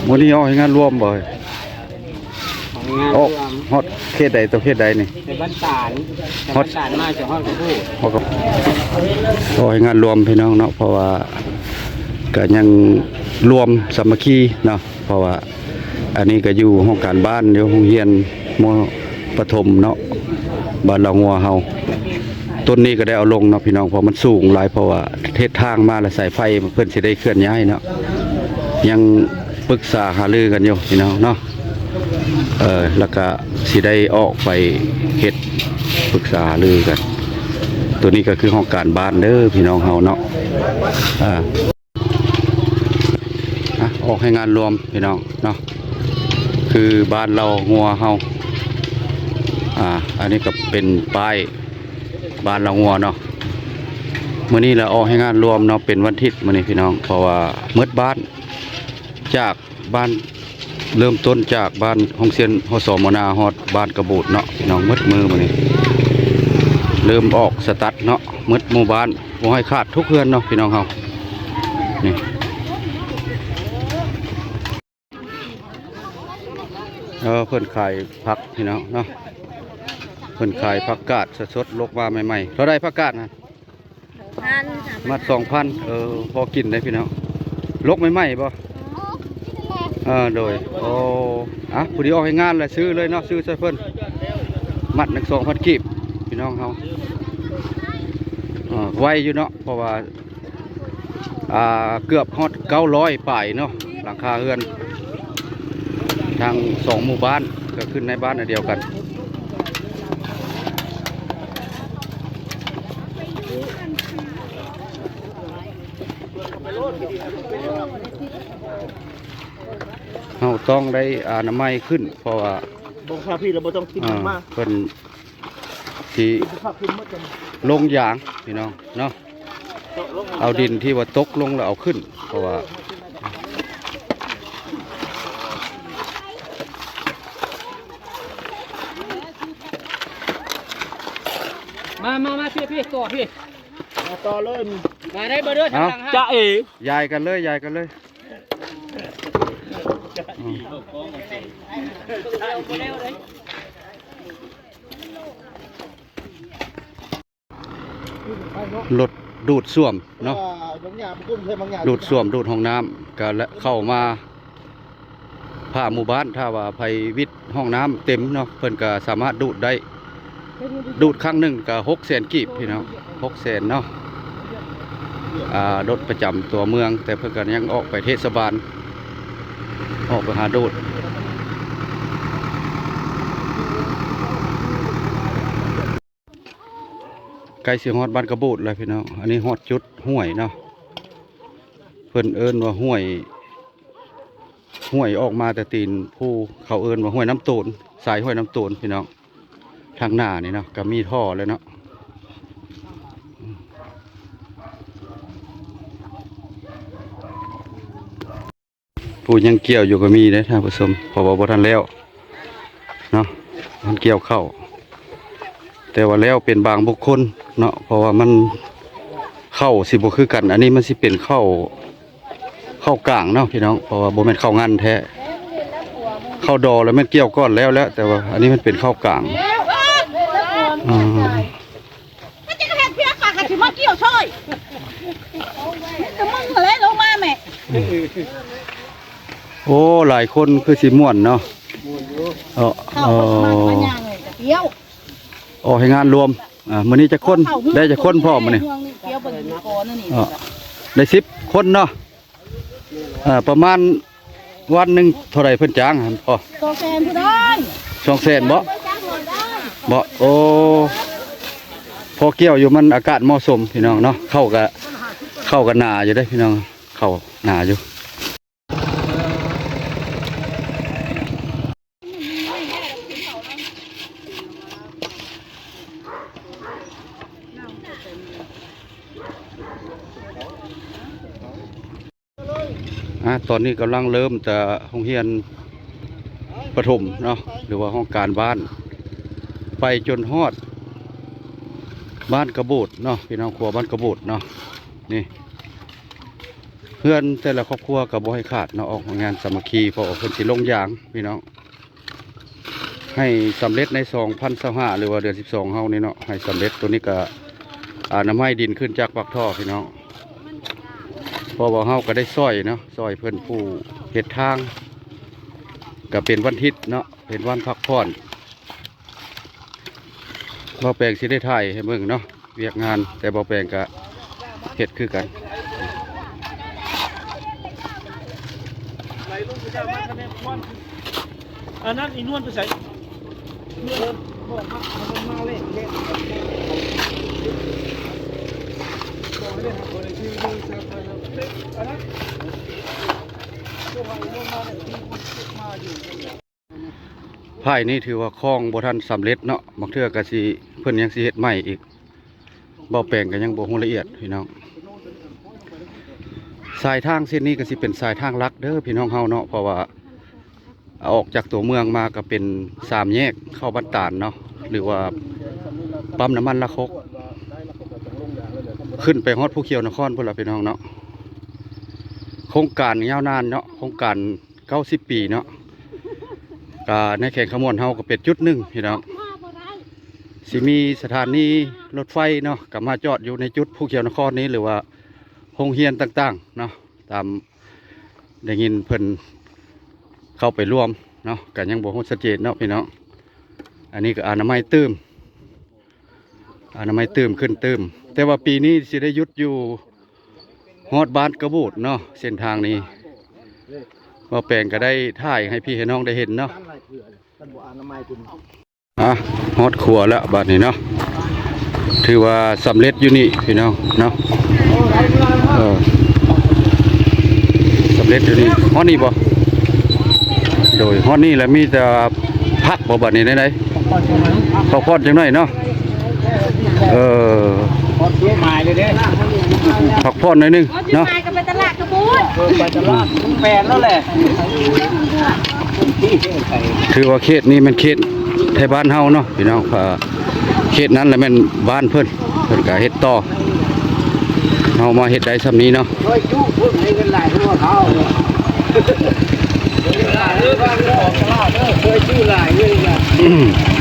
ມື້ນີ້ອອກເຮັດງານລວມບໍ່? ອອກຮອດເຂດໃດຕໍ່ເຂດໃດນີ້? ແຕ່ບ້ານຕານ ແຕ່ບ້ານຕານມາຈະຮອດກະບູດ ຮອດກະ ອອກເຮັດງານລວມພີ່ນ້ອງເນາະ ເພາະວ່າກະຍັງລວມສາມັກຄີເນາະ ເພາະວ່າອັນນີ້ກະຢູ່ຫ້ອງການບ້ານ ຢູ່ໂຮງຮຽນມໍປະຖົມເນາະ ບ້ານລາວງົວເຮົາ. ຕົ້ນນີ້ກະໄດ້ເອົາລົງເນາະພີ່ນ້ອງ ເພາະມັນສູງຫຼາຍ ເພາະວ່າເຮັດທາງມາແລ້ວສາຍໄຟເພິ່ນຊິໄດ້ເຄື່ອນຍ້າຍເນາະ ຍັງ ປຶກສາຫາລືກັນຢູ່ພີ່ນ້ອງເນາະ ເອີ ແລ້ວກະຊິໄດ້ອອກໄປເຮັດ ປຶກສາຫາລືກັນ. ໂຕນີ້ກະຄືຫ້ອງການບ້ານເດີພີ່ນ້ອງເຮົາເນາະ ອາ ອາ ອອກໃຫ້ງານລວມພີ່ນ້ອງເນາະ ຄືບ້ານລາວງົວເຮົາ ອາ ອັນນີ້ກະເປັນປ້າຍບ້ານລາວງົວເນາະ. ມື້ນີ້ລະອອກໃຫ້ງານລວມເນາະ ເປັນວັນທິດມື້ນີ້ພີ່ນ້ອງ ເພາະວ່າໝົດບ້ານ ຈາກບ້ານ ເລີ່ມຕົ້ນຈາກບ້ານໂຮງຮຽນ ຮສມ ນາ ຮອດບ້ານກະບູດເນາະພີ່ນ້ອງ ໝົດມື້ມື້ນີ້ ເລີ່ມອອກສະຕັດເນາະ ໝົດໝູ່ບ້ານ ບໍ່ໃຫ້ຂາດທຸກເຮືອນເນາະພີ່ນ້ອງເຮົາ ນີ້ ເອີ ເພິ່ນຂາຍຜັກພີ່ນ້ອງເນາະ ເພິ່ນຂາຍຜັກກາດສົດໆ ລົກມາໃໝ່ໆ. ເທົ່າໃດຜັກກາດນະ? ພັນ ມັດສອງພັນ ເອີ ພໍກິນໄດ້ພີ່ນ້ອງ ລົກໃໝ່ໆບໍ່? ເອີ ໂດຍ ໂອ້ ອະ ຜູ້ທີ່ອອກແຮງງານລະຊື້ເລີຍເນາະ ຊື້ຊ່ວຍເພິ່ນ ມັດໜຶ່ງສອງພັນກີບພີ່ນ້ອງເຮົາ ເອີ ໄວຢູ່ເນາະ ເພາະວ່າ ອ່າ ເກືອບຮອດເກົ້າຮ້ອຍປາຍເນາະ ຫຼັງຄາເຮືອນ ທັງສອງໝູ່ບ້ານ ກະຂຶ້ນໃນບ້ານອັນດຽວກັນ. ເຮົາຕ້ອງໄດ້ອະນາໄມຂຶ້ນ ເພາະວ່າ ບໍ່ ຖ້າພີ້ລະບໍ່ຕ້ອງກິນ ອ່າ ມາ ເພິ່ນຊິລົງຢາງພີ່ນ້ອງເນາະ ເອົາດິນທີ່ວ່າຕົກລົງແລ້ວເອົາຂຶ້ນ ເພາະວ່າ ມາ ມາ ມາ ພີ້ ພີ້ ຕໍ່ພີ້ ມາຕໍ່ເລີຍ ມາໄດ້ບໍ່ເດີ ທາງຫຼັງ ຈະເອ ຢາຍກັນເລີຍ ຢາຍກັນເລີຍ. ລົດດູດສ້ວມເນາະ ດູດສ້ວມ ດູດຫ້ອງນ້ຳ ກະເຂົ້າມາ ພາໝູ່ບ້ານ ຖ້າວ່າໃຜວິດຫ້ອງນ້ຳເຕັມເນາະ ເພິ່ນກະສາມາດດູດໄດ້ ດູດຄັ້ງໜຶ່ງກະຫົກແສນກີບພີ່ນ້ອງ ຫົກແສນເນາະ ອ່າ ລົດປະຈຳຕົວເມືອງ ແຕ່ເພິ່ນກະຍັງອອກໄປເທດສະບານ ອອກໄປຫາດູດ. ໃກ້ຊິຮອດບ້ານກະບູດແລ້ວພີ່ນ້ອງ ອັນນີ້ຮອດຈຸດຫ້ວຍເນາະ ເພິ່ນເອີ້ນວ່າຫ້ວຍ ຫ້ວຍອອກມາແຕ່ຕີນພູ ເຂົາເອີ້ນວ່າຫ້ວຍນ້ຳໂຕນ ສາຍຫ້ວຍນ້ຳໂຕນພີ່ນ້ອງ ທາງໜ້ານີ້ເນາະ ກະມີທໍ່ແລ້ວເນາະ. ຜູ້ຍັງກ່ຽວຢູ່ກໍມີເດ້ທ່ານຜູ້ຊົມ ເພາະວ່າບໍ່ທັນແລ້ວເນາະ ມັນກ່ຽວເຂົ້າ ແຕ່ວ່າແລ້ວເປັນບາງບຸກຄົນເນາະ ເພາະວ່າມັນ ເຂົ້າຊິບໍ່ຄືກັນ ອັນນີ້ມັນຊິເປັນເຂົ້າ ເຂົ້າກາງເນາະພີ່ນ້ອງ ເພາະວ່າບໍ່ແມ່ນເຂົ້າງັນແທ້ ເຂົ້າດໍແລ້ວແມ່ນກ່ຽວກ່ອນແລ້ວແຫຼະ ແຕ່ວ່າອັນນີ້ມັນເປັນເຂົ້າກາງ ອືມ ມັນຈະເຮັດເພຍປາກກະຊິມາກ່ຽວຊ່ອຍ ມີແຕ່ມຶງຫັ້ນແຫຼະລົງມາແມ່. ໂອ້ ຫຼາຍຄົນຄືຊິມ່ວນເນາະ ມ່ວນຢູ່ ເອີ ເຂົ້າ ເອີ ມັນມາຍ່າງເລີຍກະກ່ຽວ ອອກແຮງງານລວມ ອ່າ ມື້ນີ້ຈັກຄົນ ໄດ້ຈັກຄົນພໍ່ມື້ນີ້ ເອີ ໄດ້ສິບຄົນເນາະ ເອີ ປະມານ ວັນໜຶ່ງເທົ່າໃດເພິ່ນຈ້າງຫັ້ນພໍ່? ສອງແສນພຸ້ນເດີ ສອງແສນບໍ່? ບໍ່ ໂອ້ ພໍກ່ຽວຢູ່ ມັນອາກາດເໝາະສົມພີ່ນ້ອງເນາະ ເຂົ້າກະ ເຂົ້າກະໜາຢູ່ເດ້ພີ່ນ້ອງ ເຂົ້າໜາຢູ່. ອ່າ ຕອນນີ້ກຳລັງເລີ່ມແຕ່ໂຮງຮຽນປະຖົມເນາະ ຫຼືວ່າຫ້ອງການບ້ານ ໄປຈົນຮອດບ້ານກະບູດເນາະ ພີ່ນ້ອງ ຂົວບ້ານກະບູດເນາະ ນີ້. ເຮືອນແຕ່ລະຄອບຄົວກໍບໍ່ໃຫ້ຂາດເນາະ ອອກແຮງງານສາມັກຄີ ເພາະວ່າເພິ່ນຊິລົງຢາງພີ່ນ້ອງ ໃຫ້ສຳເລັດໃນສອງພັນຊາວຫ້າ ຫຼືວ່າເດືອນສິບສອງເຮົານີ້ເນາະ ໃຫ້ສຳເລັດ. ໂຕນີ້ກໍອະນາໄມດິນຂຶ້ນຈາກປາກທໍ່ພີ່ນ້ອງ ເພາະວ່າເຮົາກໍໄດ້ຊ່ອຍເນາະ ຊ່ອຍເພິ່ນຜູ້ເຮັດທາງ ກໍເປັນວັນທິດເນາະ ເປັນວັນພັກຜ່ອນ. ບ່າວແປງຊິໄດ້ຖ່າຍໃຫ້ເບິ່ງເນາະ ວຽກງານ ແຕ່ບ່າວແປງກະເຮັດຄືກັນ. ອັນນັ້ນອີນວນໄປໃສ? ພາຍນີ້ຖືວ່າຄອງບໍ່ທັນສຳເລັດເນາະ ບາງເທື່ອກໍຊິ ເພິ່ນຍັງຊິເຮັດໃໝ່ອີກ ເບົາແປງກໍຍັງບໍ່ຮູ້ລະອຽດພີ່ນ້ອງ. ສາຍທາງເສັ້ນນີ້ກໍຊິເປັນສາຍທາງຫຼັກເດີພີ່ນ້ອງເຮົາເນາະ ເພາະວ່າອອກຈາກຕົວເມືອງມາກໍເປັນສາມແຍກເຂົ້າບ້ານຕານເນາະ ຫຼືວ່າປ້ຳນ້ຳມັນຫຼັກຫົກ ຂຶ້ນໄປຮອດພູຂຽວນະຄອນພຸ້ນລະພີ່ນ້ອງເນາະ. ໂຄງການຍາວນານເນາະ ໂຄງການ ເກົ້າສິບປີເນາະ ກະໃນແຂວງຄຳມ່ວນເຮົາກໍເປັນຈຸດໜຶ່ງພີ່ນ້ອງ ຊິມີສະຖານີລົດໄຟເນາະ ກໍມາຈອດຢູ່ໃນຈຸດພູຂຽວນະຄອນນີ້ ຫຼືວ່າໂຮງຮຽນຕ່າງໆເນາະ ຕາມໄດ້ຍິນເພິ່ນເຂົ້າໄປລວມເນາະ ກໍຍັງບໍ່ຮູ້ຊັດເຈນເນາະພີ່ນ້ອງ. ອັນນີ້ກໍອະນາໄມຕື່ມ ອະນາໄມຕື່ມຂຶ້ນຕື່ມ ແຕ່ວ່າປີນີ້ຊິໄດ້ຢຸດຢູ່ຮອດບ້ານກະບູດເນາະ ເສັ້ນທາງນີ້ ບ່າວແປງກໍໄດ້ຖ່າຍໃຫ້ພີ່ໃຫ້ນ້ອງໄດ້ເຫັນເນາະ. ອ່ະ ຮອດຂົວແລ້ວບາດນີ້ເນາະ ຖືວ່າສຳເລັດຢູ່ນີ້ພີ່ນ້ອງເນາະ ເອີ ສຳເລັດຢູ່ນີ້ ຮອດນີ້ບໍ່? ໂດຍ ຮອດນີ້ແລ້ວມີແຕ່ພັກບໍ່ບາດນີ້ ແນວໃດ? ພັກຜ່ອນຈັກໜ້ອຍເນາະ ເອີ ຮອດຈຸດໝາຍເລີຍເດ້ ພັກຜ່ອນໜ້ອຍໜຶ່ງເນາະ ຈຸດໝາຍກໍໄປຕະຫຼາດກະບູດ ເອີ ໄປຕະຫຼາດແປນແລ້ວແຫຼະ. ຖືວ່າເຂດນີ້ແມ່ນເຂດໄທບ້ານເຮົາເນາະພີ່ນ້ອງ ເຂດນັ້ນລະແມ່ນບ້ານເພິ່ນ ເພິ່ນກະເຮັດຕໍ່ ເຮົາມາເຮັດໄດ້ຊ່ຳນີ້ເນາະ. ອືມ